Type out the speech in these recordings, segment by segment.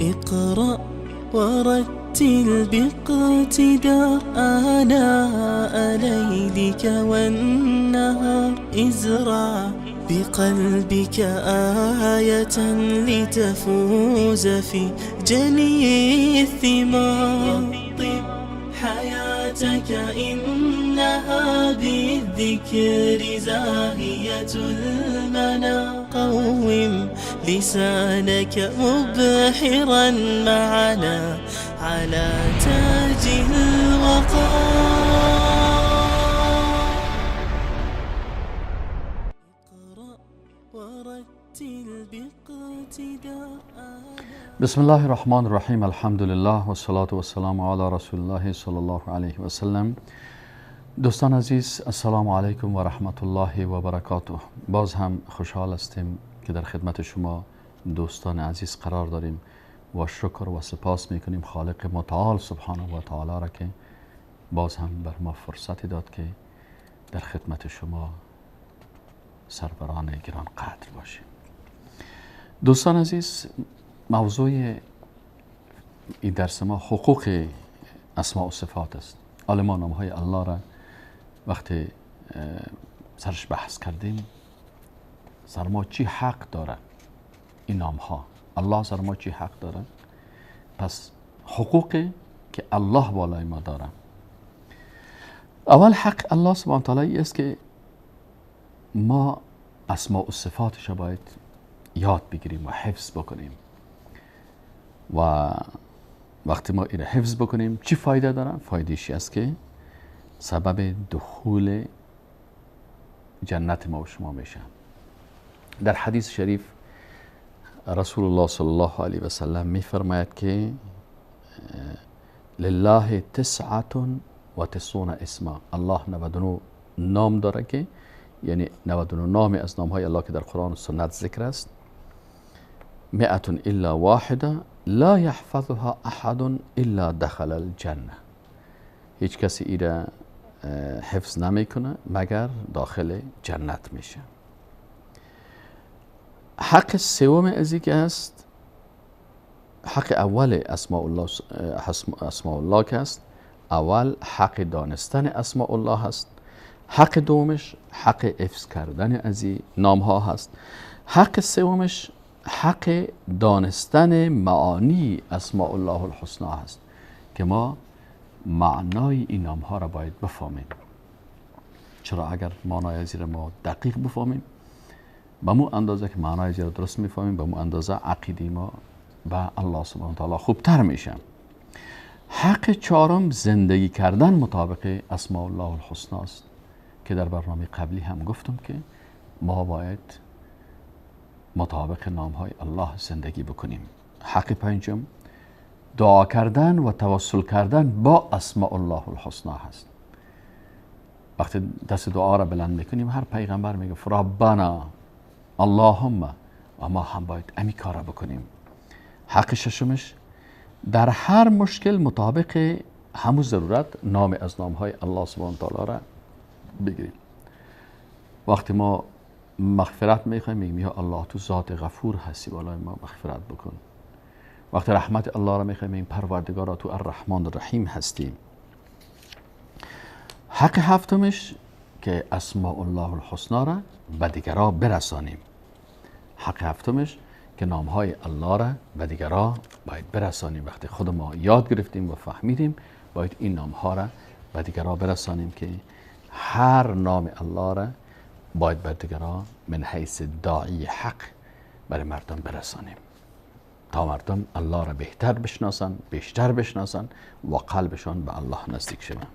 اقرأ ورتل باقتدار آناء ليلك والنهار، ازرع بقلبك آية لتفوز في جني الثمار. طب حياتك إنها بالذكر زاهية المنى، قوم لسانك مبحرا معنا على تاج الوقار. اقرأ ورتل باقتدار. بسم الله الرحمن الرحیم. الحمد لله و الصلاة و السلام علی رسول الله صلی الله علیه و سلم. دوستان عزیز، السلام علیکم و رحمت الله و برکاته. باز هم خوشحال هستیم که در خدمت شما دوستان عزیز قرار داریم و شکر و سپاس میکنیم خالق متعال سبحانه و تعالی را که باز هم بر ما فرصتی داد که در خدمت شما سروران گران قدر باشیم. دوستان عزیز، موضوع این درس ما حقوق اسماء و صفات است. حالا ما نامهای الله را وقتی سرش بحث کردیم، سر ما چی حق داره این نام ها؟ الله سر ما چی حق داره؟ پس حقوقی که الله بالای ما داره، اول حق الله سبحانه تعالی است که ما اسماء و صفاتش باید یاد بگیریم و حفظ بکنیم. و وقتی ما این حفظ بکنیم چی فایده داره؟ فایدهش است که سبب دخول جنت ما و شما میشه. در حدیث شریف رسول الله صلی الله علیه و سلم میفرماید که لله 99 اسما. الله 99 نام داره که یعنی 99 نام از نام های الله که در قرآن و سنت ذکر است. 100 الا واحده لا يحفظها احد الا دخل الجنه. هیچ کسی ایره حفظ نمیکنه مگر داخل جنت میشه. حق سوم ازی که است، حق اول اسماء الله، اسماء الله که است، اول حق دانستن اسماء الله هست. حق دومش حق حفظ کردن ازی نام ها هست. حق سومش حق دانستن معانی اسماء الله الحسنا هست که ما معنای این نام ها را باید بفهمیم. چرا؟ اگر معنای از ما دقیق بفهمیم، به مو اندازه که معنای از را درست میفهمیم، به مو اندازه عقیده ما به الله سبحانه و تعالی خوبتر میشه. حق چهارم زندگی کردن مطابق اسماء الله الحسنا است که در برنامه قبلی هم گفتم که ما باید مطابق نام های الله زندگی بکنیم. حق پنجم دعا کردن و توسل کردن با اسماء الله الحسنا هست. وقتی دست دعا را بلند میکنیم، هر پیغمبر میگه ربنا اللهم، و ما هم باید امی کار را بکنیم. حق ششمش در هر مشکل مطابق همون ضرورت نام از نام های الله سبحانه تعالی را بگیریم. وقتی ما مغفرت میخوایم میگیم یا الله تو ذات غفور هستی، بالای ما مغفرت بکن. وقتی رحمت الله را میخوایم میگیم پروردگارا تو الرحمن الرحیم هستیم. حق هفتمش که اسماء الله الحسنا را به دیگرا برسانیم. حق هفتمش که نامهای الله را به دیگرا باید برسانیم. وقتی خود ما یاد گرفتیم و فهمیدیم، باید این نامها را به دیگرا برسانیم که هر نام الله را باید بر دیگرا من حیث داعی حق برای مردم برسانیم تا مردم الله را بهتر بشناسن، بیشتر بشناسن و قلبشان به الله نزدیک شوند.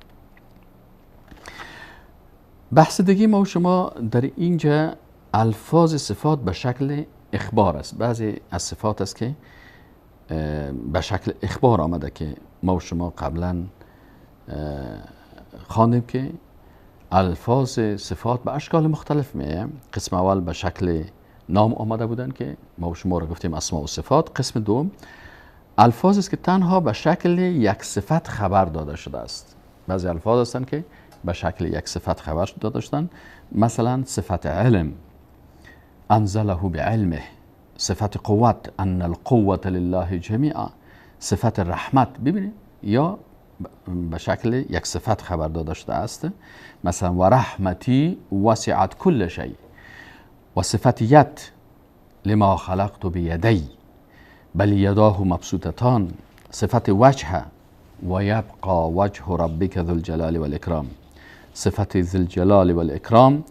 بحث دیگه ما و شما در اینجا الفاظ صفات به شکل اخبار است. بعضی از صفات است که به شکل اخبار آمده که ما و شما قبلا خواندیم که الفاظ صفات به اشکال مختلف میه. قسم اول به شکل نام آمده بودن که ما و شما را گفتیم اسماء و صفات. قسم دوم الفاظ است که تنها به شکل یک صفت خبر داده شده است. بعضی الفاظ هستند که به شکل یک صفت خبر داده شدن، مثلا صفت علم، انزله بعلمه، صفت قوت، ان القوة لله جمیعا، صفت رحمت. ببینید یا به شکل یک صفت خبر داده شده است، مثلا و رحمتی وسعت کل شیء، و صفت ید لما خلقت بیدی بل یداه مبسوطتان، صفت وجه و یبقى وجه ربک ذو الجلال والاکرام، صفت ذو الجلال والاکرام،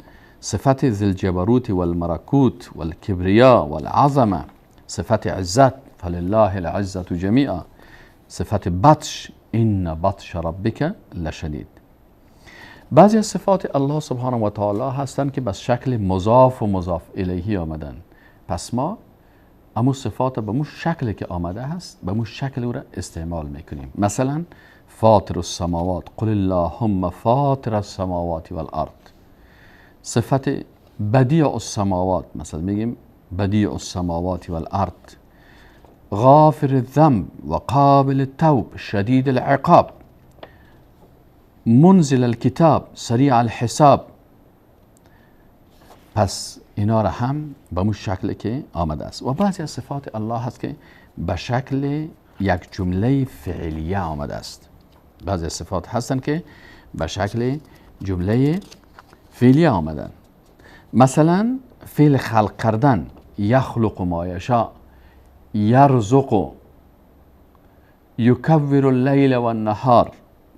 صفت ذو الجبروت والملکوت والکبریا والعظمه، صفت عزت فلله العزة جمیعا، صفت بطش ان بطش ربک لشدید. بعضی از صفات الله سبحانه و تعالی هستند که به شکل مضاف و مضاف الیه آمدن. پس ما امو صفات به مو شکلی که آمده هست به مو شکل او را استعمال میکنیم. مثلا فاطر السماوات، قل اللهم فاطر السماوات والارض. صفت بدیع السماوات، مثلا میگیم بدیع السماوات والارض، غافر الذنب و قابل التوب شدید العقاب، منزل الکتاب سریع الحساب. پس اینا را هم به مو شکل که آمده است. و بعضی از صفات الله هست که به شکل یک جمله فعلیه آمده است. بعضی از صفات هستند که به شکل جمله فعلیه آمدن. مثلا فعل خلق کردن، یخلق ما یشاء، یرزق، یکور اللیل و النهار.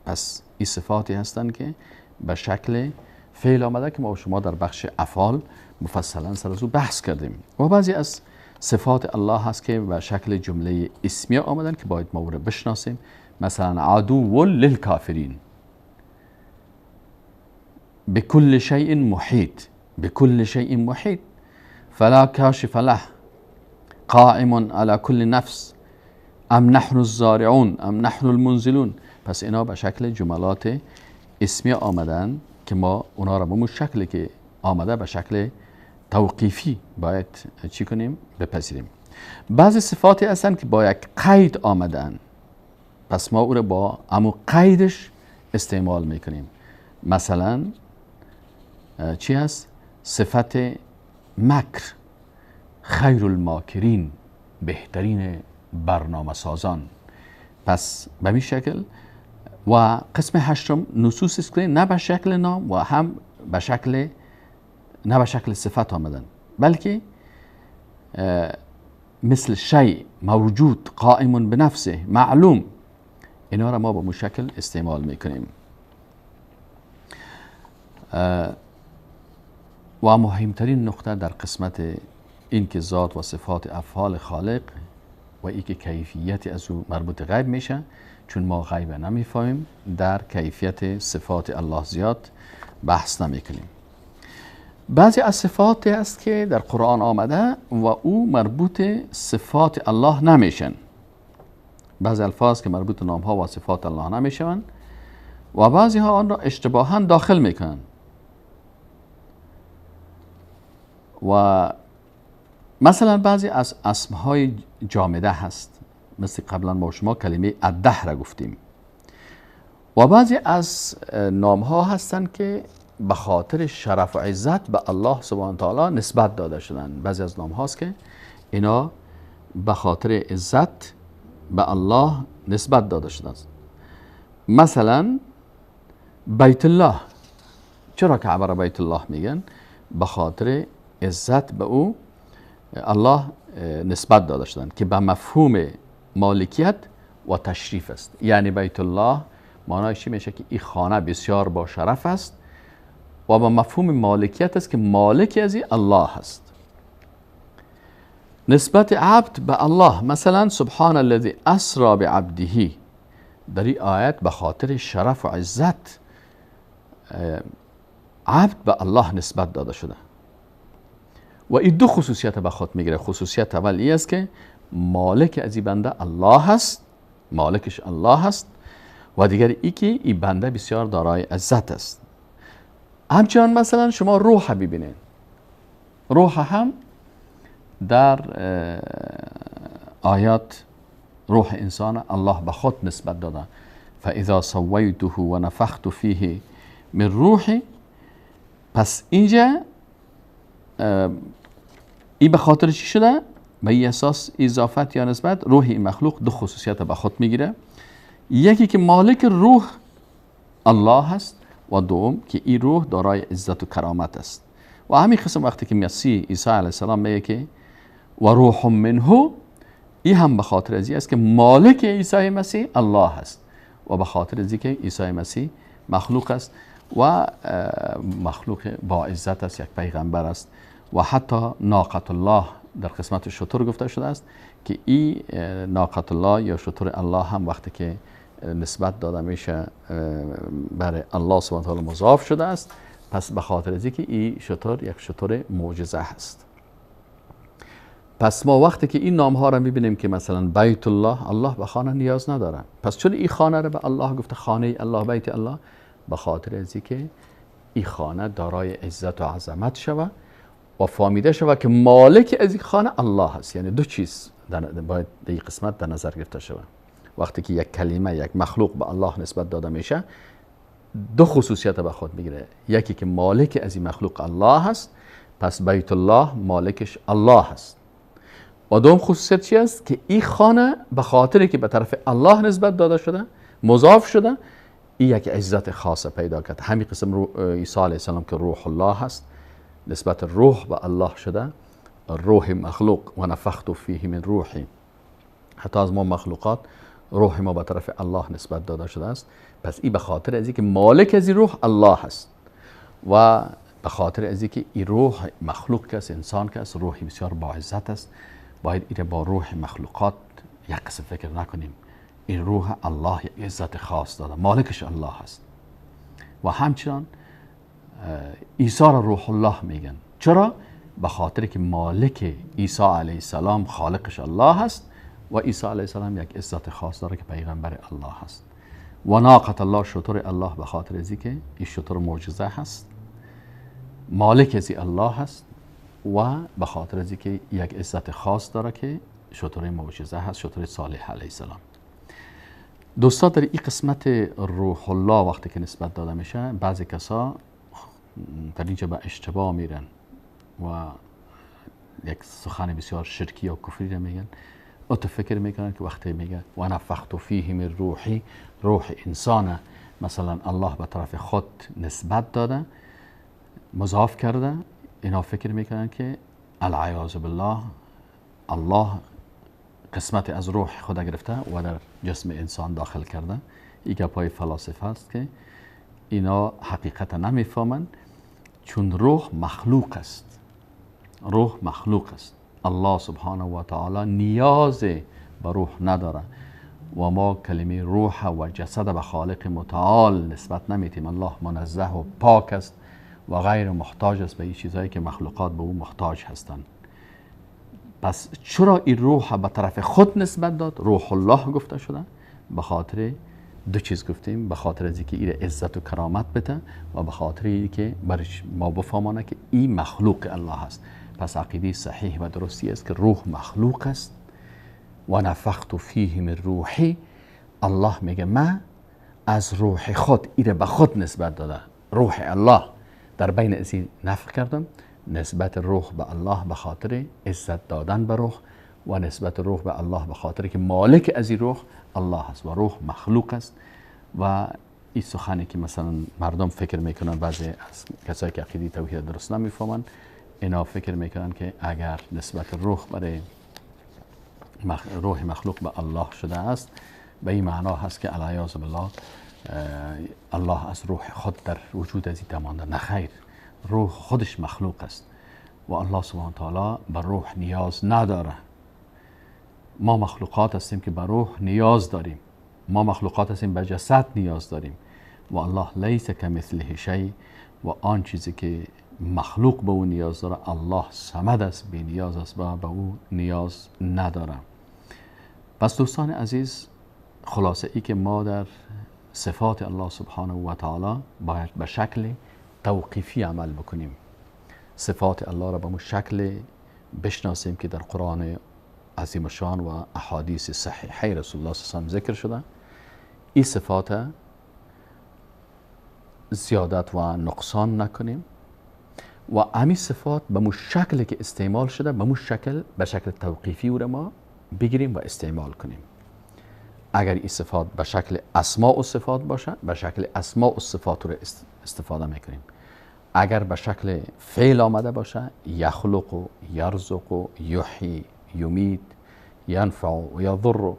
پس این صفاتی هستند که به شکل فعل آمده که ما و شما در بخش افعال مفصلا سر از او بحث کردیم. و بعضی از صفات الله هست که به شکل جمله اسمیه آمدن که باید ما او را بشناسیم. مثلا عدو للکافرین، بكل شيء محيط، بكل شيء محيط، فلا كاشف له، قائم على كل نفس، ام نحن الزارعون ام نحن المنزلون. پس اینا به شکل جملات اسمی آمدن که ما اونا را به شکلی که آمده به شکل توقیفی باید چی کنیم؟ بپذیریم. بعضی صفاتی هستند که با یک قید آمدن، پس ما او را با امو قیدش استعمال میکنیم. مثلا چی هست؟ صفت مکر، خیر الماکرین، بهترین برنامه سازان. پس به این شکل. و قسم هشتم نصوص است که نه به شکل نام و هم به شکل نه به شکل صفت آمدن، بلکه مثل شیء، موجود، قائم بنفسه، معلوم، اینا را ما به شکل استعمال میکنیم. و مهمترین نقطه در قسمت این که ذات و صفات افعال خالق و ای که کیفیت از او مربوط غیب میشه، چون ما غیب نمیفهمیم در کیفیت صفات الله زیاد بحث نمیکنیم. بعضی از صفات است که در قرآن آمده و او مربوط صفات الله نمیشن. بعضی الفاظ که مربوط نام ها و صفات الله نمیشن و بعضی ها آن را اشتباها داخل میکنن. و مثلا بعضی از اسمهای جامده هست، مثل قبلا ما شما کلمه الدهر را گفتیم. و بعضی از نام ها هستند که به خاطر شرف و عزت به الله سبحانه تعالی نسبت داده شدن. بعضی از نام هاست که اینا به خاطر عزت به الله نسبت داده شدن. مثلا بیت الله، چرا کعبه را بیت الله میگن؟ به خاطر عزت به او الله نسبت داده شدن که به مفهوم مالکیت و تشریف است. یعنی بیت الله معنایش چی میشه؟ که این خانه بسیار با شرف است و به مفهوم مالکیت است که مالک از این الله است. نسبت عبد به الله، مثلا سبحان الذی اسرا بعبده، در این آیت به خاطر شرف و عزت عبد به الله نسبت داده شده. و این دو خصوصیت به خود میگیره. خصوصیت اول ای است که مالک از این بنده الله هست، مالکش الله هست، و دیگر ای که این بنده بسیار دارای عزت است. همچنان مثلا شما روح ببینید، روح هم در آیات روح انسان الله به خود نسبت داده. فاذا سویته و نفخت فیه من روحی. پس اینجا این به خاطر چی شده؟ به این اساس اضافت یا نسبت، روح این مخلوق دو خصوصیت به خود میگیره. یکی که مالک روح الله هست و دوم که این روح دارای عزت و کرامت است. و همین قسم وقتی که مسیح عیسی علیه السلام میگه که و روح منه، این هم به خاطر از این است که مالک عیسی مسیح الله هست و به خاطر از که عیسی مسیح مخلوق است و مخلوق با عزت است، یک پیغمبر است. و حتی ناقة الله در قسمت شتر گفته شده است که این ناقة الله یا شتر الله هم وقتی که نسبت داده میشه برای الله سبحانه و تعالی مضاف شده است، پس به خاطر از که این شتر یک شتر معجزه هست. پس ما وقتی که این نام ها را میبینیم که مثلا بیت الله، الله به خانه نیاز نداره، پس چون این خانه را به الله گفته خانه الله، بیت الله، به خاطر از که این خانه دارای عزت و عظمت شوه و فهمیده شوه که مالک از این خانه الله هست. یعنی دو چیز باید در این قسمت در نظر گرفته شوه. وقتی که یک کلمه، یک مخلوق به الله نسبت داده میشه، دو خصوصیت به خود میگیره. یکی که مالک از این مخلوق الله هست، پس بیت الله مالکش الله هست. و دوم خصوصیت چی است؟ که این خانه به خاطر که به طرف الله نسبت داده شده، مضاف شده، این یک عزت خاصه پیدا کرد. همین قسم عیسی علیه السلام که روح الله هست، نسبت روح به الله شده، روح مخلوق، و نفخت فیه من روحی، حتی از ما مخلوقات روح ما به طرف الله نسبت داده شده است. پس این به خاطر از اینکه مالک از این روح الله هست و به خاطر از اینکه این روح مخلوق که است، انسان که است، روحی بسیار با عزت است، باید این با روح مخلوقات یک قسم فکر نکنیم. این روح الله عزت خاص داده، مالکش الله هست. و همچنان عیسی را روح الله میگن. چرا؟ به خاطر که مالک عیسی علیه السلام خالقش الله هست و عیسی علیه السلام یک عزت خاص داره که پیغمبر الله هست. و ناقة الله، شتر الله، به خاطر از که این شتر معجزه هست، مالک از الله هست و به خاطر از که یک عزت خاص داره که شتر معجزه هست، شتر صالح علیه السلام. دوستا در این قسمت روح الله وقتی که نسبت داده میشه، بعضی کسا در اینجا به اشتباه میرن و یک سخن بسیار شرکی یا کفری را میگن. او تو فکر میکنن که وقتی میگه و نفخت فیه من روحی، روح انسان مثلا الله به طرف خود نسبت داده، مضاف کرده، اینا فکر میکنن که العیاذ بالله الله قسمت از روح خود گرفته و در جسم انسان داخل کرده. این گپای فلاسفه است که اینا حقیقت نمیفهمند، چون روح مخلوق است. روح مخلوق است. الله سبحانه و تعالی نیاز به روح نداره و ما کلمه روح و جسد به خالق متعال نسبت نمیتیم. الله منزه و پاک است و غیر محتاج است به این چیزهایی که مخلوقات به او محتاج هستند. پس چرا این روح به طرف خود نسبت داد؟ روح الله گفته شده به خاطر دو چیز گفتیم، به خاطر از اینکه این عزت و کرامت بده و به خاطر اینکه برش ما بفهمانه که این مخلوق الله است. پس عقیده صحیح و درستی است که روح مخلوق است و نفخت فیه من روحی. الله میگه من از روح خود ایره به خود نسبت داده، روح الله در بین از این نفخ کردم، نسبت روح به الله به خاطر عزت دادن به روح و نسبت روح به الله به خاطر که مالک از این روح الله است و روح مخلوق است. و این سخنی که مثلا مردم فکر میکنن، بعضی از کسایی که عقیده توحید درست نمیفهمن، اینا فکر میکنن که اگر نسبت روح برای روح مخلوق به الله شده است، به این معنا هست که العیاذ بالله الله از روح خود در وجود از این مانده. نه خیر، روح خودش مخلوق است و الله سبحانه تعالی به روح نیاز نداره. ما مخلوقات هستیم که به روح نیاز داریم، ما مخلوقات هستیم به جسد نیاز داریم و الله لیس کمثله شیء، و آن چیزی که مخلوق به او نیاز داره الله صمد است، بی نیاز است و به او نیاز نداره. پس دوستان عزیز، خلاصه ای که ما در صفات الله سبحانه و تعالی باید به شکل توقیفی عمل بکنیم، صفات الله را به مو شکل بشناسیم که در قرآن عظیم شان و احادیث صحیحه رسول الله صلی الله علیه و ذکر شده. این صفات زیادت و نقصان نکنیم و امی صفات به مو شکلی که استعمال شده به مو شکل به شکل توقیفی او را ما بگیریم و استعمال کنیم. اگر این صفات به شکل اسماء و صفات باشه به شکل اسماء و صفات رو استفاده میکنیم. اگر به شکل فعل آمده باشه یخلق و یرزق و یحیی یمید ینفع و یضر،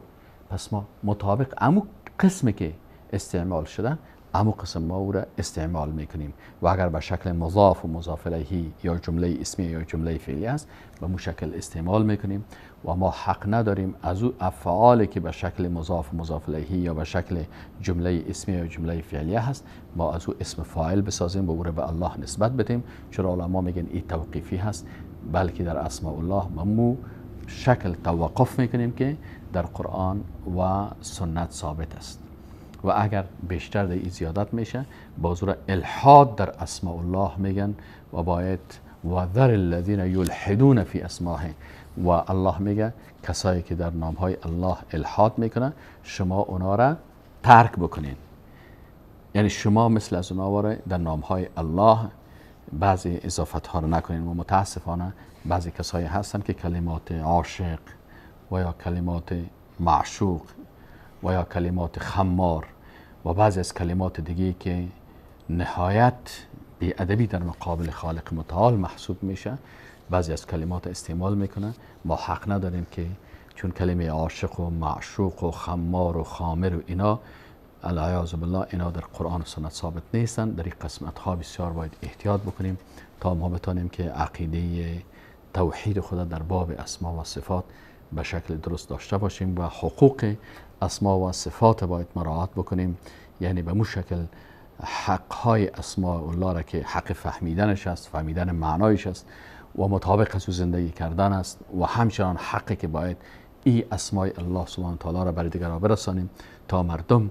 پس ما مطابق امو قسمی که استعمال شده امو قسم ما او را استعمال میکنیم. و اگر به شکل مضاف و مضاف الیه یا جمله اسمی یا جمله فعلی است به مو شکل استعمال میکنیم و ما حق نداریم از او افعالی که به شکل مضاف و مضاف الیه یا به شکل جمله اسمی یا جمله فعلیه هست ما از او اسم فاعل بسازیم و او را به الله نسبت بدیم. چرا علما میگن این توقیفی هست، بلکه در اسماء الله ما مو شکل توقف میکنیم که در قرآن و سنت ثابت است. و اگر بیشتر در این زیادت میشه باز را الحاد در اسماء الله میگن و باید و ذر الذین یلحدون فی اسمائه، و الله میگه کسایی که در نامهای الله الحاد میکنن شما اونا را ترک بکنین. یعنی شما مثل از اونا در نامهای الله بعضی اضافت ها رو نکنین. و متاسفانه بعضی کسایی هستن که کلمات عاشق و یا کلمات معشوق و یا کلمات خمار و بعضی از کلمات دیگه که نهایت بی‌ادبی در مقابل خالق متعال محسوب میشه بعضی از کلمات استعمال میکنه. ما حق نداریم که چون کلمه عاشق و معشوق و خمار و خامر و اینا العیاذ بالله اینا در قرآن و سنت ثابت نیستن. در این قسمت ها بسیار باید احتیاط بکنیم تا ما بتانیم که عقیده توحید خود در باب اسما و صفات به شکل درست داشته باشیم و حقوق اسما و صفات باید مراعات بکنیم. یعنی به مو شکل حق های اسماء الله را که حق فهمیدنش است، فهمیدن معنایش است و مطابق از زندگی کردن است، و همچنان حقی که باید ای اسماء الله سبحانه تعالی را برای دیگران برسانیم تا مردم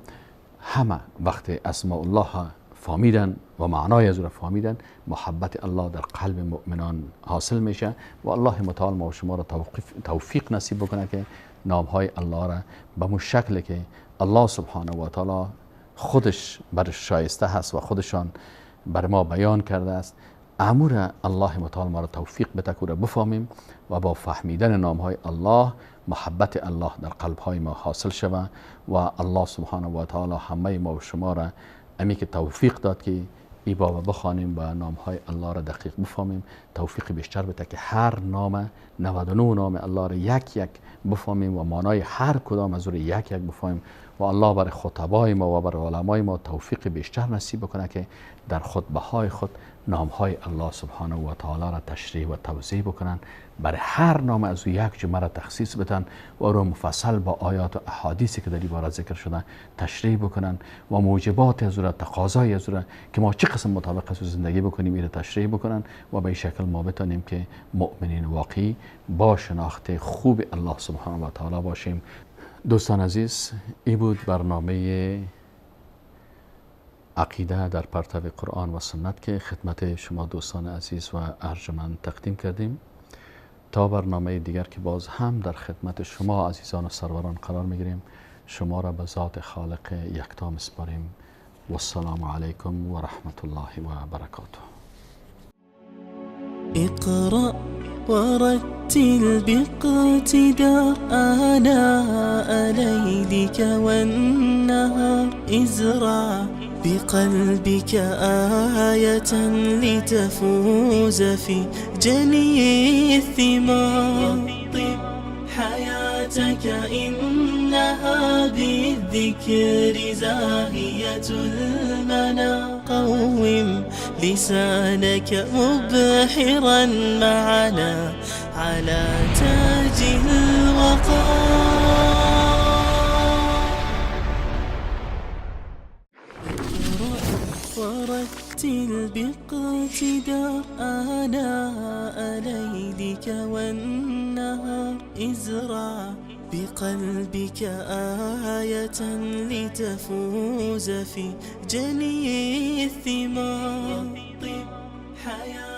همه وقت اسماء الله فهمیدن و معنای از او را فهمیدن محبت الله در قلب مؤمنان حاصل میشه. و الله متعال ما و شما را توفیق نصیب بکنه که نام های الله را به مو شکلی که الله سبحانه و تعالی خودش بر شایسته هست و خودشان بر ما بیان کرده است، امور الله متعال ما را توفیق بده که را بفهمیم و با فهمیدن نام های الله محبت الله در قلب های ما حاصل شود. و الله سبحانه و تعالی همه ما و شما را امی که توفیق داد که ای بابا بخوانیم و نام های الله را دقیق بفهمیم، توفیق بیشتر بده که هر نام 99 نام الله را یک یک بفهمیم و معنای هر کدام از او را یک یک بفهمیم. و الله بر خطبای ما و بر علمای ما توفیق بیشتر نصیب بکنه که در خطبه های خود نام های الله سبحانه و تعالی را تشریح و توضیح بکنن، بر هر نام از او یک جمله را تخصیص بدن و رو مفصل با آیات و احادیثی که در این باره ذکر شده تشریح بکنن و موجبات از او را، تقاضای از او را که ما چه قسم مطابق از او زندگی بکنیم این را تشریح بکنن و به این شکل ما بتانیم که مؤمنین واقعی با شناخت خوب الله سبحانه و تعالی باشیم. دوستان عزیز، ای بود برنامه عقیده در پرتو قرآن و سنت که خدمت شما دوستان عزیز و ارجمند تقدیم کردیم. تا برنامه دیگر که باز هم در خدمت شما عزیزان و سروران قرار میگیریم، شما را به ذات خالق یکتا میسپاریم. و السلام علیکم و رحمت الله و برکاته. اقرأ ورتل باقتدار آناء ليلك والنهار، ازرع بقلبك آية لتفوز في جني الثمار. طب حياتك إنها بالذكر زاهية المنى، قوم لسانك مبحرا معنا على تاج الوقار. ورتل باقتدار آناء ليلك والنهار، ازرع بقلبك آية لتفوز في جني الثمار. طب حياتك